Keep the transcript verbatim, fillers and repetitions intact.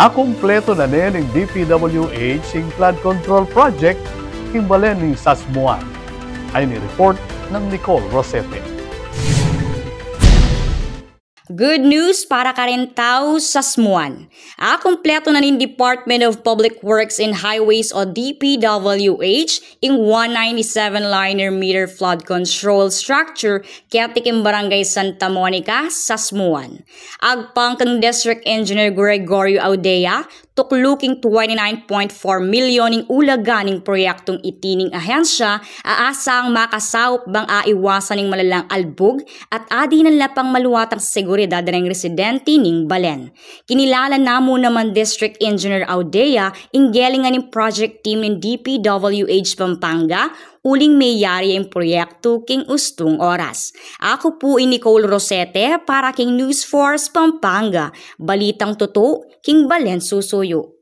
Akumpletu na ne ning D P W H ing flood control project king balen ning Sasmuan. Ayni report nang Nicole Rosete. Good news para karing tau Sasmuan. Akumpletu na ning Department of Public Works and Highways o D P W H ing one ninety-seven linear meter flood control structure keti king Barangay Santa Monica, Sasmuan. Agpang kang District Engineer Gregorio Audea, tuklu king twenty-nine point four milyon ing ulaga ning proyektung iti ning ahensya, aasang makasaup bang aiwasan ing malalang albug at adinan la pang maluatang seguridad reng residente ning balen. Kinilala na mu naman District Engineer Audea ing gelingan ning project team ning D P W H Pampanga uling meyari ya ing proyektu king ustung oras. Aku pu i Nicole Rosete para king News Force Pampanga, balitang tutu king balen susuyu.